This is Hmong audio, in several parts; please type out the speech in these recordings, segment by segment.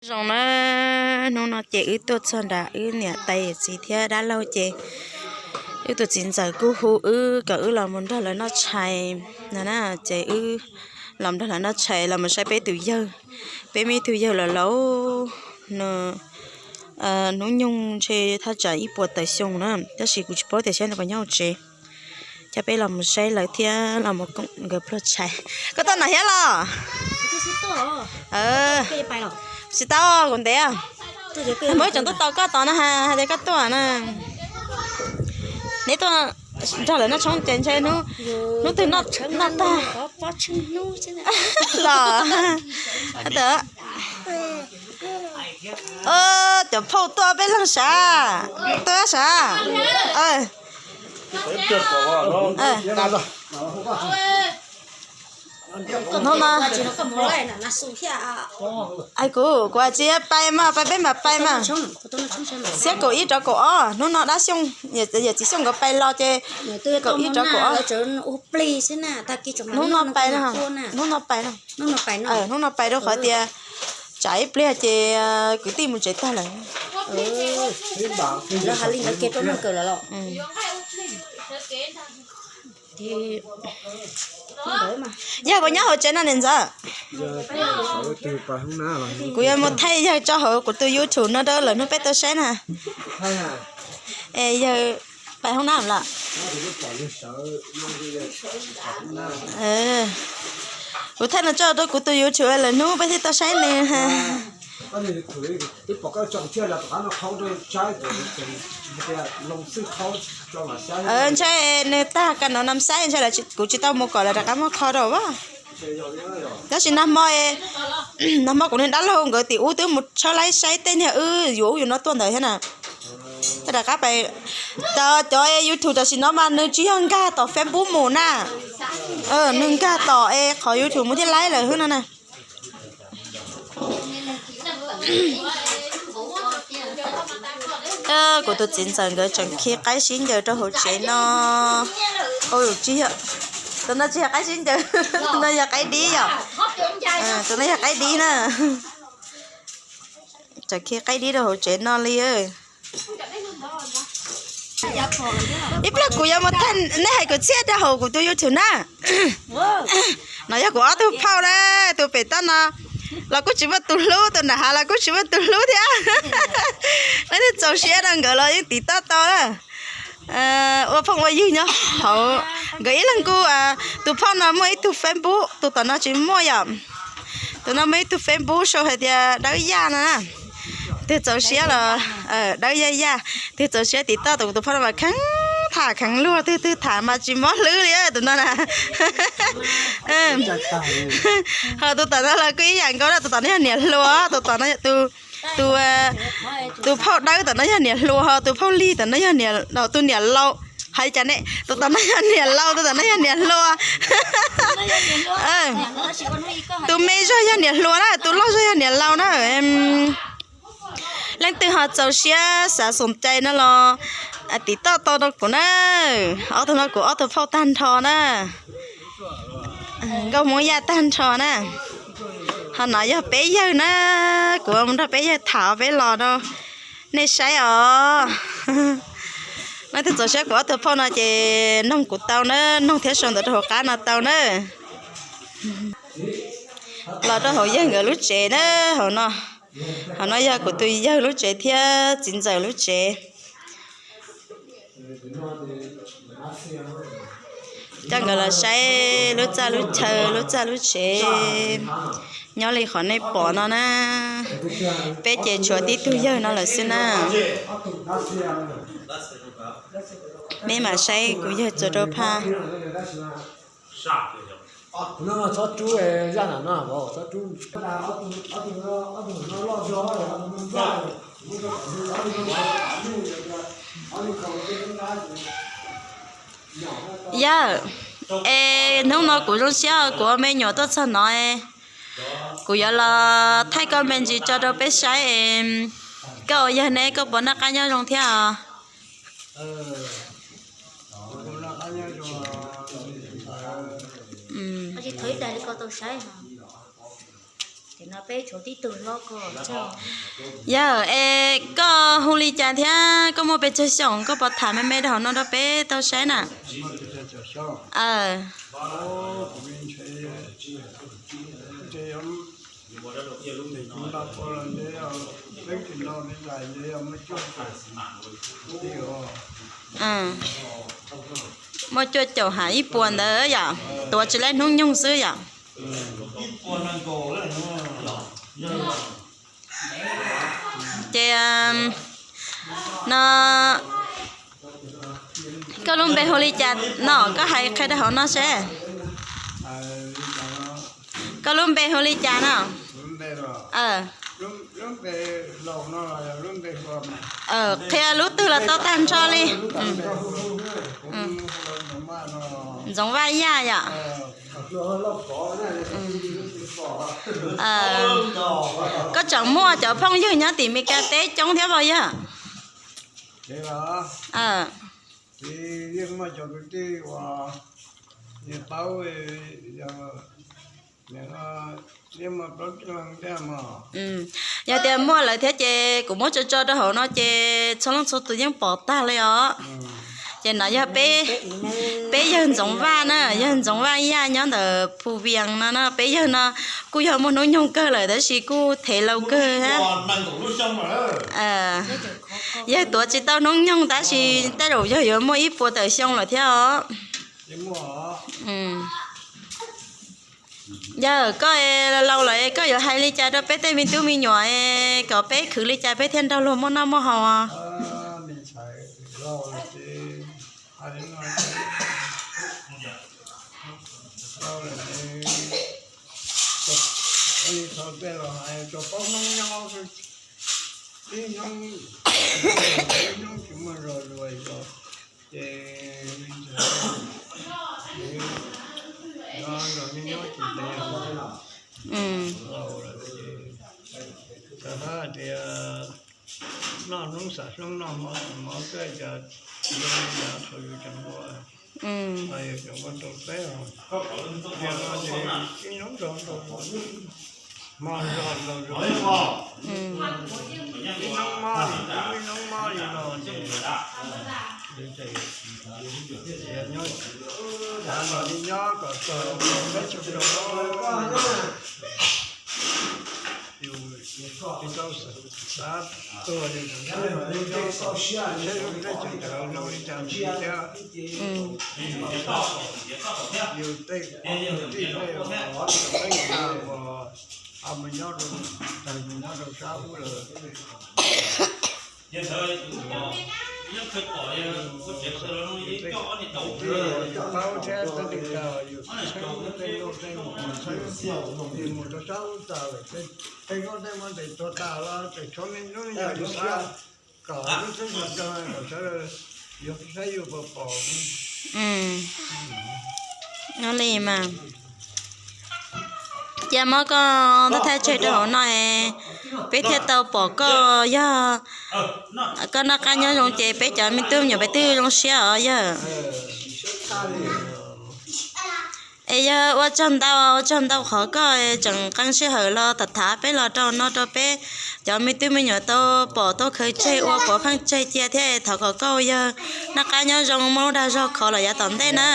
Zoo na, hnub no ces wb tuaj txog nram wb niam tais yawm txiv thiab dab laug ces wb tus txiv ntxawm kuj hu wb kom wb los mus nrog lawv noj tshais no na. Ces wb los nrog lawv noj tshais los mus saib peb tus yawg, peb muaj ib tug yawg laus laus, nws hnub nyoog ntshe thaj tsam ib puas tawm xyoo na, tab sis kuv tsis paub tias xyov nws puas nyob hauv tsev. Coj peb los mus saib lawv thiab los mus koom nkawd pluag tshais. Koj tuaj no thiab los? Tsis tau, kuv ntev. Muab ib tsoom tuaj tos koj tod na, hais tias koj tuaj na. Neb tuaj nrog lawv noj tshoob ces ntshe hnub twg noj tag los. Cov phauj tuaj peb leeg sav, tuaj sav. Hnub no, kuv, kuv tsis pais mas, pais peb mam pais mas. Xiab kaum ib rov kaum ob, hnub no dab Xyooj, yawm txiv Xyooj nkawd pais los ces kaum ib rov kaum ob. Hnub no pais, hnub no pais, hnub no pais rau qhov tias tsam ib pliag ces kwv tij mus tsev tag lawm. Yog puas nyob hauv tsev no niam ntxawm? Kuv yuav mus thaij yawg tso hauv kuv tus YouTube no rau lawv hnub peb tau saib na. Es yawg pais hoob nab lawm. Kuv thaij no tso rau kuv tus YouTube lawm hnub peb thiaj tau saib nws. Ntshe nws tag kas no nam saib ntshe kuv tsis tau mus kom lawv rov qab muab kho rau as. Tab sis nag hmo, nag hmo kuv niag dab laug nkawd tim ub twb mus tshawb laib saib tej niag wb yuav ub yuav no tuaj ntawd thiab na. Rov qab pais, cov YouTube tam sim no mas nws tsis yog nkag tom Facebook mus na, nws nkag tom es qhov YouTube mus thiaj laib lawm xwb no na. Kuv tus txiv ntxawm nkawd tseem khi qaib sib ncaws rau hauv tsev no. Tus no tsis yog qaib sib ncaws, tus no yog qaib dib yom. Tus no yog qaib dib na. Tseem khi qaib dib rau hauv tsev no li. Ib pliag kuv yuav mus thaij nej hais kwv txhiaj rau hauv kuv tus YouTube na. No yog kuv ob tug phauj na, tus pem toj no los kuj tsis muaj tus hlub, tus nram hav los kuj tsis muaj tus hlub thiab. Leej twg txaus siab rau nkawd los yeej tiv toj tau na. Ua phooj ua ywg nyob hauv, nkawd ib leeg kuj, tus phauj no muaj ib tug Facebook, tus tom no tsis muaj yom. Tus no muaj ib tug Facebook sau hais tias Dawb Yaj no na. Twg txaus siab los, Dawb Yaj Yaj, twg txaus siab tiv toj tus, tus phauj no mas kheev tham kheev luag, twg twg tham mas tsis mob hlwb li tus no na. Ho tus tom no los kuj ib yam nkaus na, tus tom no yog niam hluas, tus tom no, tus, tus phauj Dawb tom no yog niam hluas, ho tus phauj Lig tom no yog niam, tus niam laus. Hais cas ne, tus tom no yog niam laus, tus tom no yog niam hluas. Tus me zog yog niam hluas na, tus loj zog yog niam laus na. Leej twg ho txaus siab xav xoom cai no los tiv toj tau rau kuv na. Ob tug no kuv ob tug phauj tag nrho na. Nkauj Hmoob Yaj tag nrho na. Ho no yog peb yawg na, kuv mus nrog peb yawg tham peb los rau nej saib os. Leej twg txaus siab kuv ob tug phauj no ces noog kuv tau na, noog thiab sau ntawv rau hauv qab no tau na. Los rau hauv yawg nkawd lub tsev na, hauv no. Hauv no yog kuv tus yawg lub tsev thiab txiv ntxawm lub tsev. Coj nkawd los saib lub txaj lub chaw, lub txaj lub tsev, nyob li qhov nej pom no na. Peb ces tshuav tib tug yawg no lawm xwb na. Peb mam saib kuv yawg txuas rau phaj. Yawg, es hnub no kuv zoo siab kuv ua me nyuam tuaj txog no, kuv yuav los thaij koj me ntsis tso rau peb saib. Koj ua yawg ne, koj puas noj qab nyob zoo thiab os? Yog es koj hu li cas thiab koj muaj pes tsawg xyoo, koj puas tham me me rau hauv no rau peb tau saib na? Muaj cuaj caum ha ib puas ntawd yom, tuav tsis laib hnub nyoog xwb yom. Ces no, koj lub npe hu li cas no, koj hais qhia rau hauv no seb. Koj lub npe hu li cas no? Qhia lub twg los tau tag nrho li. Ntxoov Vaj Yaj yom. Koj tseem muaj cov phooj ywg nyob tim Mes Kas teb coob thiab los yog? Yog tias muaj lawm thiab ces kuv muab tso tso rau hauv no ces txhua leej txhua tus yeej pom tag li os. Ces no yog peb, peb yawg Ntxoov Vaj na, yawg Ntxoov Vaj Yaj nyob ntawm Phu Vias no na, peb yawg no kuj yog muaj hnub nyoog kawg lawm tab sis kuj thev laus kawg thiab. Yawg tuav tsis tau hnub nyoog tab sis tej zaum yog yuav muaj ib puas tawm xyoo lawm thiab os. Yog koj laus lawm koj yuav hais li cas rau peb tej me tub me nyuam kom peb khwv li cas peb thiaj nrog luag muaj noj muaj haus? Ib hnub tsis muaj zog zuas zog ces nrog nyob tsis ntev, laus lawm ces xav hais tias noj hnub xav hnub noj hmo xav hmo xwb cas zoo li yav thaum yus tseem ua, yus tseem ua tau teb os. Yog no ces ib hnub nrog nrog hmo nrog nrog zoo, ib hnub mob li ib hnub mob li no ces nyob, los li nyob kom txog peb caug rau yus tsis tau xav tuag li, saib lub teb chaws ntawd zoo li cas thiab. Yus tej kwv tij peb uas ho mus nyob rau, tag mus nyob rau sab ub lawm, yus paub thiab tej neeg tas yus txheeb tej nkauj tej muam, yus mus rau sab ub tas lawm, tej nkauj tej muam ntes tuag tas los tseem tshuav me hnub me nyuam yus xav kom lub teb chaws tso kom sawv daws yuav saib yuav pom pom. Cia muab koj ntawj thaj tseg rau hauv no, peb thiaj tau pom koj. Yog koj noj qab nyob zoo ces peb cov me tub me nyuam peb twb zoo siab os yawg. Es yog ua tsaug ntau, ua tsaug ntau qhov koj tseem qee sij hawm los tham tham peb los rau no rau peb cov me tub me nyuam tau pom tau khaws tseg ua pov pheej tseg cia thiab thov kom koj yawg noj qab nyob zoo muaj lub dag zog khov los yav tom ntej na.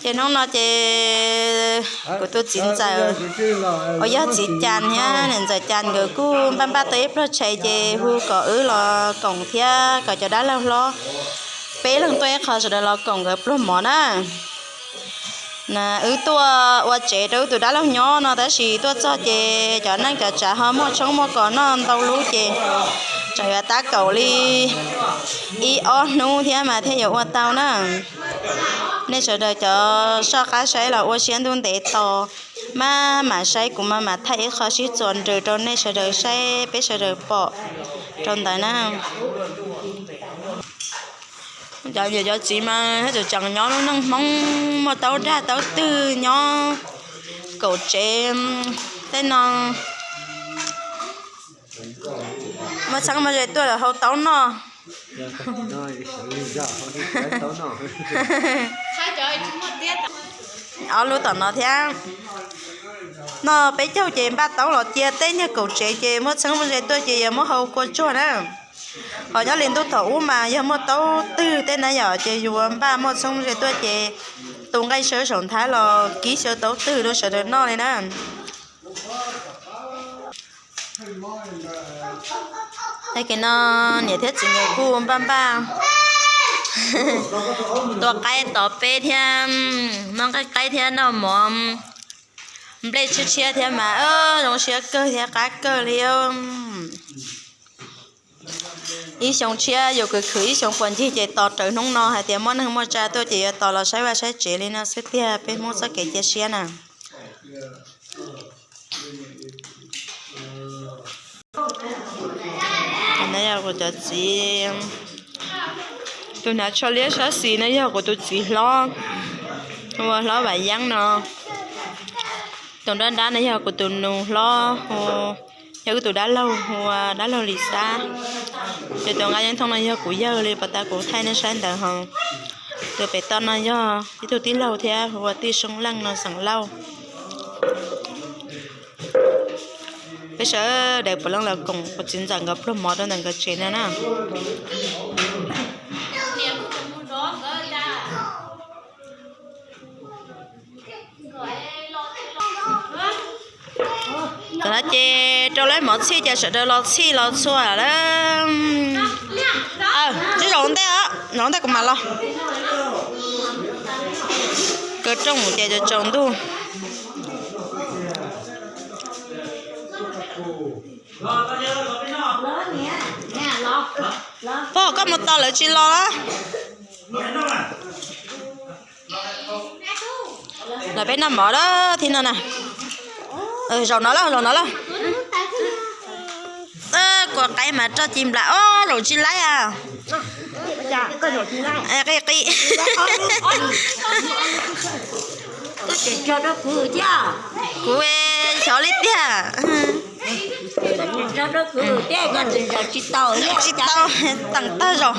Ces hnub no ces kuv tus txiv ntxawm uas yog txiv Cas thiab niam ntxawm Cas nkawd kuj npaj npaj tau ib pluag tshais ces hu kom wb los koom thiab kom cov dab laug hlob peb leeg tuaj ib qho sawv daws los koom nkawd pluag mov na. Wb tuaj ua tsev rau wb tus dab laug nyob no tab sis tuaj txog ces cov neej cov tsav ho muaj tshoob muaj kos noj ntau lub ces tseem yuav tab kaum li ib ob hnub thiab mas thiaj yuav ua tau na. Nej sawv daws cov soj qab saib los ua siab ntuj ntev tos, maj mam saib kuv maj mam thaij ib qho sib txuas nrws rau nej sawv daws saib peb sawv daws pom rau ntawd na. Cov niam cov txiv mas tseem tseem nyob lub neej Hmoob muaj taub dag taub twg nyob kaum tsev tej no, muaj txheeb muaj ze tuaj hau taub noj. Ob lub tom no thiab. Noj peb caug ces npaj taub los cia tej niag kaum tsev ces muaj txheeb muaj ze tuaj ces yuav muab hau kua tsuag na. Ho nyob li ntuj thaum ub mas yog muaj taub twg tej na yom, ces yuav npaj muaj txheeb muaj ze tuaj ces tu nqaij xyaw saum nthab los kib xyaw taub twg rau sawv daws noj li na. Tag kis no niam thiab txiv nkawd kuj npaj npaj tua qaib tov peb thiab, noj nqaij qaib thiab noj mov, nplej tshiab tshiab thiab mas zoo siab kawg thiab qab kawg li. Ib xyoo tshiab yus khwv khwv ib xyoo puas ncig ces tos raws hnub no hais tias muaj neeg muaj tsa tuaj ces yuav tos los saib vaj saib tsev li no xwb tiag, peb Hmoob txoj kev cia siab na. No yog kuv cov txiv, tus hnav tsho liab sab xis no yog kuv tus txiv hlob, hu ua Hlob Vam Yeeb no. Tus nrab nrab no yog kuv tus nus hlob, yog kuv tus dab laug hu ua dab laug Lis Xab. Ces tus nqa yeeb thooj no yog kuv yawg li, pas tas kuv thaij nej saib ntawd ho. Tus pem toj no yog ib tug tij laug thiab hu ua Tij Soob Leej no xeem Lauj. Peb sawv daws puav leej los koom kuv txiv ntxawm nkawd pluag mov rau ntawm nkawd tsev no na. Tam no ces rau lawv mov txhij ces sawv daws los txhij los txhua lawm. Tsis zaum ntej, zaum ntej kuv mam los. Kaw rooj ces tsaus ntuj. Pog, koj mus tos lawv tsis los los? Los peb noj mov lawm thiab no na. Zaum no lawm, zaum no lawm. Kua qaib mas roj ci nplas, ob zaum tsis laib a. Qi qi. Kuv xyov li tiag. Tsis tau, teem tag zaum.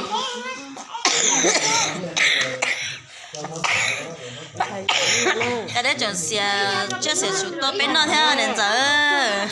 Deb tseem xias tsiaj xias txhuv tuaj peb noj thiab niam ntxawm.